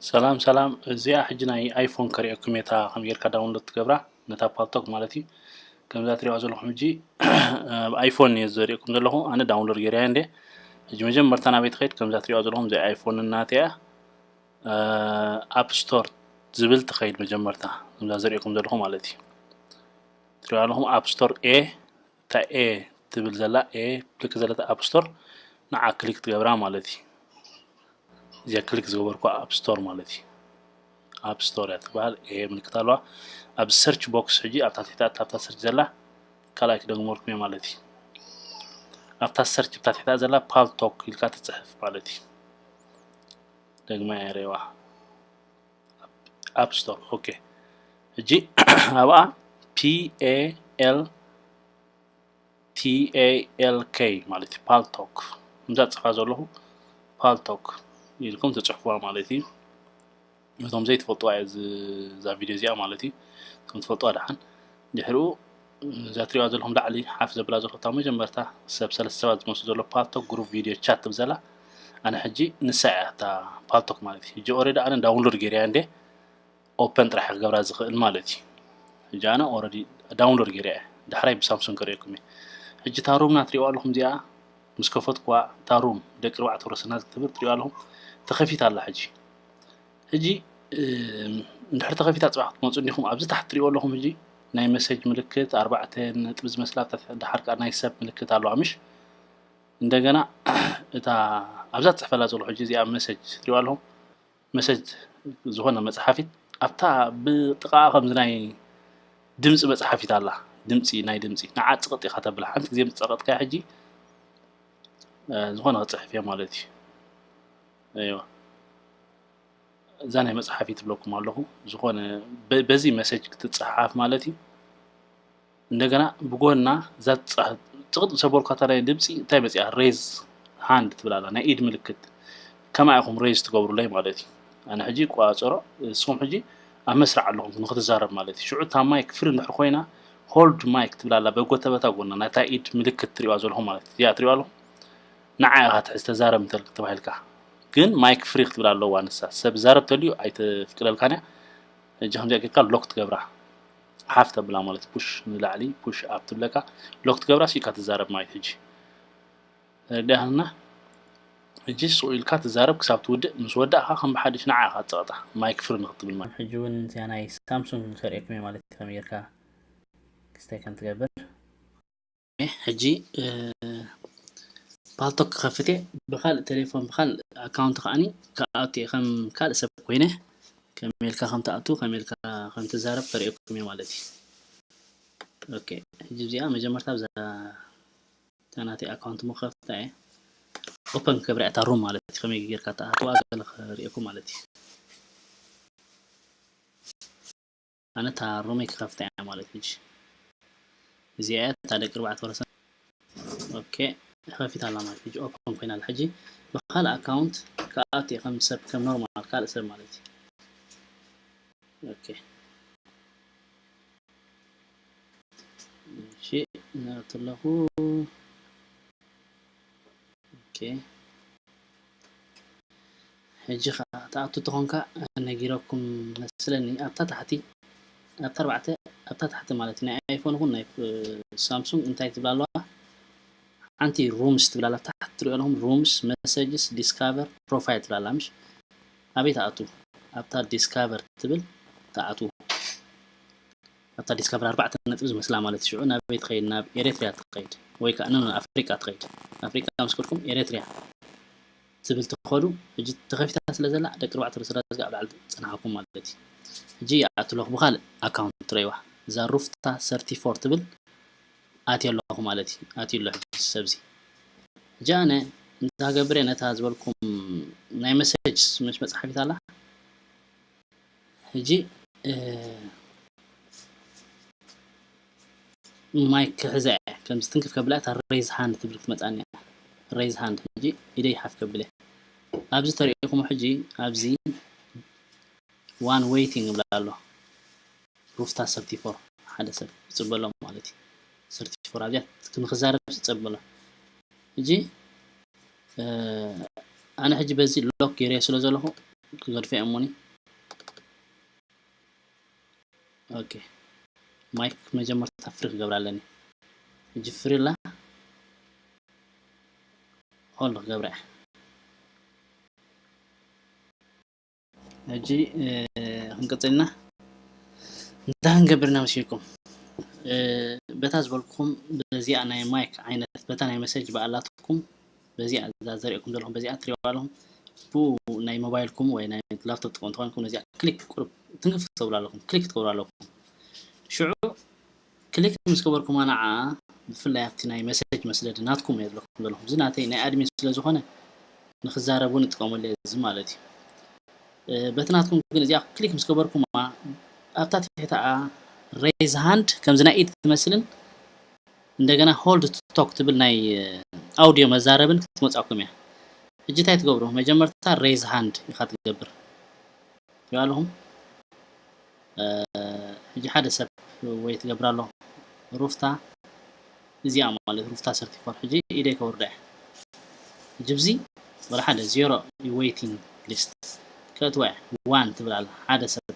ሰላም ሰላም፣ እዚኣ ሕጂ ናይ ኣይፎን ከርእየኩም እየ፣ እታ ከም ጌርካ ዳውንሎድ ትገብራ፣ ነታ ፓልቶክ ማለት እዩ። ከምዛ ትሪእዋ ዘለኹም ሕጂ ኣብ ኣይፎን እየ ዘርእየኩም ዘለኹ፣ ኣነ ዳውንሎድ ገይረያ እንዴ። ሕጂ መጀመርታ ናበይ ትኸይድ? ከምዛ ትሪእዋ ዘለኹም እዚኣ ኣይፎን እናት እያ፣ ኣፕ ስቶር ዝብል ትኸይድ መጀመርታ፣ ከምዛ ዘርእየኩም ዘለኹ ማለት እዩ። ትሪእዋ ኣለኹም ኣፕ ስቶር ኤ፣ እታ ኤ ትብል ዘላ ኤ ክሊክ ዘለታ ኣፕ ስቶር ንዓ ክሊክ ትገብራ ማለት እዩ። እዚኣ ክሊክ ዝገበርኩ ኣፕ ስቶር ማለት እዩ። ኣፕ ስቶር እያ ትበሃል። ኤ ምልክት ኣለዋ። ኣብ ሰርች ቦክስ ሕጂ ኣብታ ትሕቲ ኣብታ ሰርች ዘላ ካልኣይ ክደግመልኩም እየ ማለት እዩ። ኣብታ ሰርች ኣብታ ትሕታ ዘላ ፓልቶክ ኢልካ ትጽሕፍ ማለት እዩ። ደግማ እየ ሬዋ ኣፕ ስቶር። ኦኬ፣ ሕጂ ኣብኣ ፒ ኤ ኤል ቲ ኤ ኤል ኬ ማለት እዩ። ፓልቶክ፣ ከምዛ ጽሕፋ ዘለኹ ፓልቶክ ኢልኩም ትጽሕፍዋ ማለት እዩ። እቶም ዘይትፈልጥዋ እያ እዚ፣ እዛ ቪድዮ እዚኣ ማለት እዩ። እቶም ትፈልጥዋ ደሓን። ድሕሪኡ እዛ ትሪእዋ ዘለኹም ላዕሊ ሓፍ ዘብላ ዘለኹ እታ መጀመርታ ሰብ ሰለስተ ሰባት ዝመስሉ ዘሎ ፓልቶክ ግሩፕ ቪድዮ ቻት ትብል ዘላ፣ ኣነ ሕጂ ንሳ እያ እታ ፓልቶክ ማለት እዩ። ሕጂ ኦልሬዲ ኣነ ዳውንሎድ ገይረያ እንዴ፣ ኦፐን ጥራሕ ክገብራ ዝኽእል ማለት እዩ። ሕጂ ኣነ ኦልሬዲ ዳውንሎድ ገይረያ እየ። ዳሕራይ ብሳምሱንግ ከርእየኩም እየ። ሕጂ እታ ሩምና ትሪእዋ ኣለኹም እዚኣ፣ ምስ ከፈትኩዋ እታ ሩም ደቂ ኣርባዕተ ወረሰናት ክትብል ትሪእዋ ኣለኹም፣ ተኸፊታ ኣላ ሕጂ። ሕጂ እም፣ እንድሕር ተኸፊታ ጽባሕ ክትመጹ እንዲኹም፣ ኣብዚ ታሕቲ ትሪእዎ ኣለኹም ሕጂ ናይ መሰጅ ምልክት ኣርባዕተ ነጥቢ ዝመስላ፣ ኣብታ ደሓር ከኣ ናይ ሰብ ምልክት ኣለዋ ምሽ? እንደገና እታ ኣብዛ ትጽሕፈላ ዘለኹ ሕጂ እዚኣ መሰጅ ትሪእዋ ኣለኹም፣ መሰጅ ዝኾነ መጽሓፊት ኣብታ ብጥቓ ከምዚ ናይ ድምጺ መጽሓፊት ኣላ፣ ድምጺ፣ ናይ ድምጺ፣ ንዓ ጽቕጥ ኢኻ ተብላ። ሓንቲ ግዜ ምስ ጸቐጥካያ ሕጂ፣ እ፣ ዝኾነ ክጽሕፍ እየ ማለት እዩ። እይዋ። እዛ ናይ መጽሓፊት ትብለኩም ኣለኹ። ዝኾነ በ-፣ በዚ መሰጅ ክትጽሓፍ ማለት እዩ። እንደገና ብጎና እዛ ጻ-፣ ጽቕጥ ሰበርኳታ ናይ ድምጺ እንታይ መጽኣ? ሬዝ ሃንድ ትብል ኣላ፣ ናይ ኢድ ምልክት። ከማይ ኢኹም ሬዝ ትገብሩለይ ማለት እዩ። ኣነ ሕጂ ይቆጻጸሮ፣ ንስኹም ሕጂ ኣብ መስርዕ ኣለኹም ንኽትዛረብ ማለት እዩ። ሽዑ እታ ማይክ ፍሪ እንድሕር ኮይና፣ ሆልድ ማይክ ትብል ኣላ፣ በጎ ተበታ ጎና፣ ናታ ኢድ ምልክት ትሪእዋ ዘለኹም ማለት እዩ። እዚኣ ትሪእዋ ኣለኹም? ንዓ ኢኻ ትሕዝ ተዛረብ እንተ ተባሂልካ። ግን ማይክ ፍሪ ክትብል ኣለዋ ንሳ። ሰብ ዛረብ ተልዩ ኣይትፍቅደልካን እያ። ሕጂ ከምዚኣ ጌርካ ሎክ ትገብራ። ሓፍ ተብላ ማለት ፑሽ ንላዕሊ፣ ፑሽ ኣፕ ትብለካ። ሎክ ትገብራ፣ ሲካ ትዛረብ ማለት ሕጂ። ተረዲኣና? ሕጂ ሱቕ ኢልካ ትዛረብ ክሳብ ትውድእ፣ ምስ ወዳእካ ከም ብሓድሽ ንዓ ኢኻ ትጸቕጣ። ማይክ ፍሪ ንክትብል ማለት። ሕጂ እውን እዚኣ ናይ ሳምሱንግ ከርእየኩም እየ ማለት እዩ፣ ከመይ ጌርካ ክስታይ ከም ትገብር። ሕጂ፣ እ፣ ፓልቶክ ክኸፍት እየ። ብኻልእ ቴሌፎን፣ ብኻልእ ኣካውንት ከኣኒ ክኣቱ እየ፣ ከም ካልእ ሰብ ኮይነ፣ ከመይ ኢልካ ከም ትኣቱ፣ ከመይ ኢልካ ከም ትዛረብ ከርእየኩም እየ ማለት እዩ። ኦኬ፣ ሕጂ እዚኣ መጀመርታ ብዛ እታ ናተይ ኣካውንት ምኸፍታ እየ። ኦፐን ክገብራ እያ እታ ሩም ማለት እዩ። ከመይ ጌርካ ትኣትዋ ገለ ከርእየኩም ማለት እዩ። ኣነ እታ ሩመይ ክኸፍታ እያ ማለት እዩ። ሕጂ እዚኣ እያ እታ ደቂ ኣርባዕተ ወረሰን። ኦኬ፣ ተኸፊታ ኣላ ማለት እዩ። ኦፐን ኮይና ኣላ። ሕጂ ብኻልእ ኣካውንት ክኣቱ እየ ከም ሰብ፣ ከም ኖርማል ካልእ ሰብ ማለት እዩ። ኦኬ። እሺ፣ ንኣቱ ኣለኹ። ኦኬ። ሕጂ ኸኣ ትኣቱ ተኾንካ ነጊረኩም መስለኒ። ኣብታ ታሕቲ፣ ኣብታ ኣርባዕተ፣ ኣብታ ታሕቲ ማለት እዩ። ናይ ኣይፎን ይኹን ናይ፣ እ፣ ሳምሱንግ እንታይ ትብል ኣለዋ? ሓንቲ ሩምስ ትብል ኣላ። ታሕቲ ትሪኦ ኣለኹም ሩምስ፣ መሰጅስ፣ ዲስካቨር፣ ፕሮፋይል ትብል ኣላ። ምሽ ኣበይ ትኣቱ? ኣብታ ዲስካቨር ትብል ትኣትዉ። ኣብታ ዲስካቨር ኣርባዕተ ነጥቢ ዝመስላ ማለት ሽዑ ናበይ ትኸይድ? ናብ ኤሪትሪያ ትኸይድ ወይ ከዓ ኖ፣ ኖ፣ ኣፍሪቃ ትኸይድ። ኣፍሪቃ ምስ ከድኩም ኤሪትሪያ ትብል ትኸዱ። ሕጂ ተኸፊታ ስለ ዘላ ደቂ ኣርባዕተ ርሱዳት ኣብ ላዕሊ ጸናሕኩም ማለት እዩ። ሕጂ ይኣቱ ኣለኹ ብኻልእ ኣካውንት ትረይዋ። እዛ ሩፍታ ሰርቲ ፎር ትብል ኣትየ ኣለኹ ማለት እዩ። ኣትዩ ኣሎ ሕጂ ሰብዚ። ሕጂ ኣነ እንታይ ገብር እየ ነታ ዝበልኩም ናይ መሰጅ ምስ መጽሓፊት ኣላ። ሕጂ፣ እ፣ ማይክ ክሕዛ እየ። ከምዚ ትንክፍ ከብላ እታ ሬዝ ሃንድ ትብል ክትመጻኒ እያ። ሬዝ ሃንድ። ሕጂ ኢደይ ሓፍ ከብል እየ። ኣብዚ ተሪእኹም ሕጂ ኣብዚ ዋን ዌይቲንግ ይብላ ኣሎ። ሩፍታ ሰርቲ ፎር ሓደ ሰብ ዝጽበሎ ማለት እዩ። ሰርቲ ፎር ኣብዚኣ ንኽዛረብ ዝጸበሎ። ሕጂ፣ እ፣ ኣነ ሕጂ በዚ ሎክ ገይረዮ ስለ ዘለኹ ክገድፎ እየ እሞኒ። ኦኬ፣ ማይክ መጀመርታ ፍሪ ክገብራ ኣለኒ። ሕጂ ፍሪ ኣላ፣ ኦል ክገብራ እየ። ሕጂ፣ እ፣ ክንቅጽልና እንታይ ክንገብር ኢና መሲልኩም? እ፣ በታ ዝበልኩም፣ በዚኣ ናይ ማይክ ዓይነት፣ በታ ናይ መሰጅ በኣላትኩም፣ በዚኣ እዛ ዘርእየኩም ዘለኹም፣ በዚኣ ትሪእዋ ኣለኹም። ብኡ ናይ ሞባይልኩም ወይ ናይ ላፕቶፕ ትጥቀሙ እንተኾይንኩም፣ ነዚኣ ክሊክ ቁሩብ ትንክፍ ክትገብሩ ኣለኹም፣ ክሊክ ክትገብሩ ኣለኹም። ሽዑ ክሊክ ምስ ገበርኩማ ንዓ፣ ብፍላይ ኣብቲ ናይ መሰጅ መስደዲ ናትኩም እየ ዝብለኩም ዘለኹ። እዚ ናተይ ናይ ኣድሚን ስለ ዝኾነ ንኽዛረብ እውን እጥቀመሉ እየ እዚ ማለት እዩ። እ፣ በቲ ናትኩም ግን እዚኣ ክሊክ ምስ ገበርኩማ ኣብታ ትሕተኣ ሬይዝ ሃንድ ከምዚ ናይ ኢድ ትመስልን እንደገና ሆልድ ቱ ቶክ ትብል ናይ፣ እ፣ ኣውዲዮ መዛረብን ክትመጻኩም እያ። ሕጂ እንታይ ትገብሩ? መጀመርታ ሬይዝ ሃንድ ኢኻ ትገብር። ትሪኡ ኣለኹም? እ፣ ሕጂ ሓደ ሰብ ወይ ትገብር ኣሎ። ሩፍታ እዚኣ ማለት ሩፍታ ሰርቲፎር። ሕጂ ኢደይ ከውርዳ እየ። ሕጂ ብዚ ወላ ሓደ ዜሮ ዩ ዌይቲንግ ሊስት። ከእትዋ እየ። ዋን ትብል ኣላ። ሓደ ሰብ፣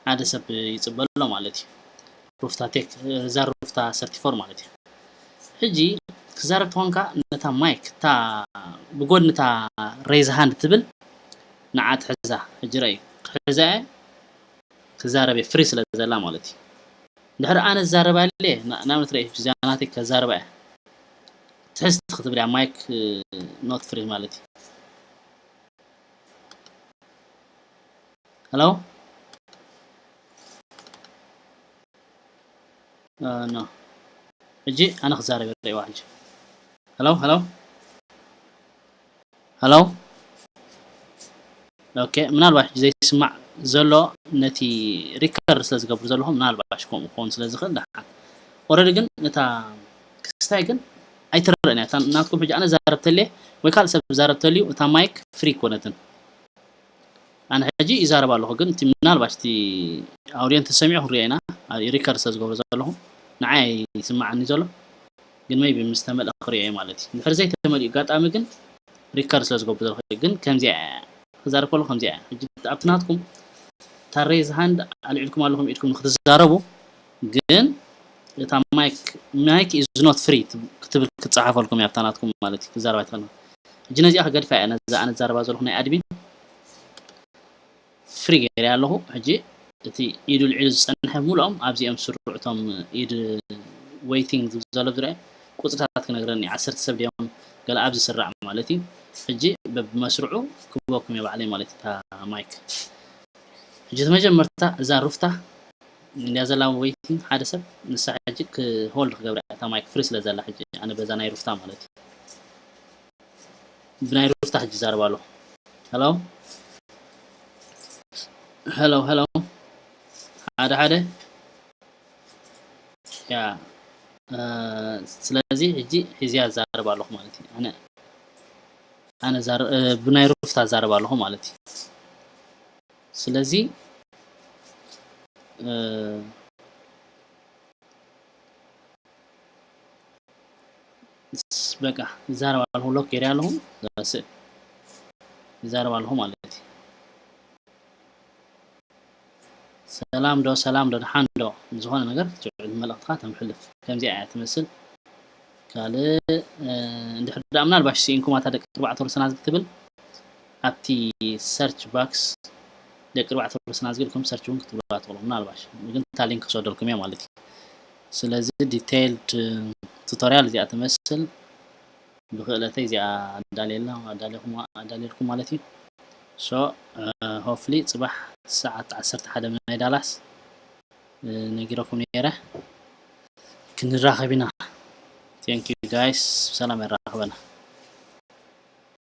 ሓደ ሰብ ይጽበ ኣሎ ማለት እዩ። ሩፍታ ቴክ፣ እዛ ሩፍታ ሰርቲፎር ማለት እዩ። ሕጂ ክዛረብ ተኾንካ ነታ ማይክ፣ እታ ብጎድኒ እታ ሬይዝ ሃንድ ትብል ንዓ ትሕዛ። ሕጂ ረኣዩ። ክሕዛ እየ፣ ክዛረብ እየ፣ ፍሪ ስለ ዘላ ማለት እዩ። እንድሕር ኣነ ዝዛረብ ኣልየ፣ ና-፣ ንኣብነት ረኣዩ፣ ሕጂ እዚኣ ናተይ ከዛርባ እየ። ትሕዝቲ ክትብል እያ፣ ማይክ፣ እ፣ ኖት ፍሪ ማለት እዩ። ሄሎ? እ፣ ኖ። ሕጂ ኣነ ክዛረብ እየ፣ ርእይዋ ሕጂ። ሄሎ፣ ሄሎ? ሄሎ? ኦኬ፣ ምናልባት ዘይስማዕ ዘሎ ነቲ ሪከርድ ስለ ዝገብር ዘለኹ ምናልባሽ ከምኡ ክኸውን ስለ ዝኽእል ደሓን። ኦረዲ ግን ነታ ክስታይ ግን ኣይትረእን እያ። እታ ናትኩም ሕጂ ኣነ ዛረብ ተልየ ወይ ካልእ ሰብ ዛረብ ተልዩ እታ ማይክ ፍሪ ኣይኮነትን። ኣነ ሕጂ ይዛረብ ኣለኹ፣ ግን እቲ ምናልባሽ እቲ ኣውድዮ እንተሰሚዑ ክንሪኦ ኢና። ኣብ ሪከርድ ስለ ዝገብሮ ዘለኹ ንዓይ ይስማዓኒ ዘሎ፣ ግን ሜይቢ ምስ ተመልአ ክሪኦ እየ ማለት እዩ። እንድሕር ዘይተመልኡ ኣጋጣሚ ግን ሪከርድ ስለ ዝገብሮ ዘለኹ፣ ግን ከምዚኣ እያ ክዛረብ ከለኹ ከምዚኣ እያ። ሕጂ ኣብቲ ናትኩም እታ ሬይዝ ሃንድ ኣልዒልኩም ኣለኹም ኢድኩም ንክትዛረቡ፣ ግን እታ ማይክ፣ ማይክ ኢዝ ኖት ፍሪ ክትብል ክትጸሓፈልኩም እያ ኣብታ ናትኩም ማለት እዩ። ክዛረብ ኣይትኽእልን። ሕጂ ነዚኣ ክገድፋ እየ፣ ነዛ ኣነ ዝዛረባ ዘለኹ ናይ ኣድሚን ፍሪ ገይረ ኣለኹ። ሕጂ እቲ ኢዱ ልዒሉ ዝጸንሐ ምሉኦም ኣብዚኦም ስርዑ እቶም ኢድ ዌይቲንግ ዝብል ዘሎ ዝረአ ቁጽርታት ክነግረኒ፣ ዓሰርተ ሰብ ድዮም ገለ ኣብዚ ስራዕ ማለት እዩ። ሕጂ በብመስርዑ ክህበኩም እየ ባዕለይ ማለት እዩ እታ ማይክ። ሕጂ እቲ መጀመርታ እዛ ሩፍታ እንድያ ዘላ ዌይቲንግ ሓደ ሰብ፣ ንሳ ሕጂ ክሆልድ ክገብራ እያ እታ ማይክ ፍሪ ስለ ዘላ፣ ሕጂ ኣነ በዛ ናይ ሩፍታ ማለት እዩ። ብናይ ሩፍታ ሕጂ ይዛረብ ኣሎ። ሄሎ? ሄሎ፣ ሄሎ? ሓደ ሓደ? ያ፣ እ፣ ስለዚ ሕጂ ሒዝያ እዛረብ ኣለኹ ማለት እዩ። ኣነ፣ ኣነ ዛር-፣ እ፣ ብናይ ሩፍታ እዛረብ ኣለኹ ማለት እዩ። ስለዚ፣ እ፣ ስ-፣ በቃ፣ ይዛረብ ኣለኹ፣ ሎክ ገይረ ኣለኹ፣ ስ-፣ ይዛረብ ኣለኹ ማለት እዩ። ሰላም ዶ፣ ሰላም ዶ፣ ደሓን ዶ? ዝኾነ ነገር ትውዕል መልእኽትኻ ተምሕልፍ። ከምዚኣ እያ ትመስል። ካልእ፣ እ፣ እንድሕር ደኣ ምናልባሽ ስኢንኩማ እታ ደቂ ኣርባዕተ ወለሰናዝግ ትብል፣ ኣብቲ ሰርች ባክስ ደቂ ኣርባዕተ ወለሰናዝግ ኢልኩም ሰርች እውን ክትብልዋ ትኽእሉ። ምናልባሽ ግን እታ ሊንክ ክሰደልኩም እየ ማለት እዩ። ስለዚ ዲቴይልድ ቱቶሪያል እዚኣ ትመስል። ብክእለተይ እዚኣ ኣዳልየልና፣ ኣዳልየኹም፣ ኣዳልየልኩም ማለት እዩ። ሶ፣ እ፣ ሆፍሊ ጽባሕ ሰዓት ዓሰርተ ሓደ ናይ ዳላስ፣ እ፣ ነጊረኩም ነይረ። ክንራኸብ ኢና። ቴንክ ዩ ጋይስ፣ ብሰላም የራኽበና።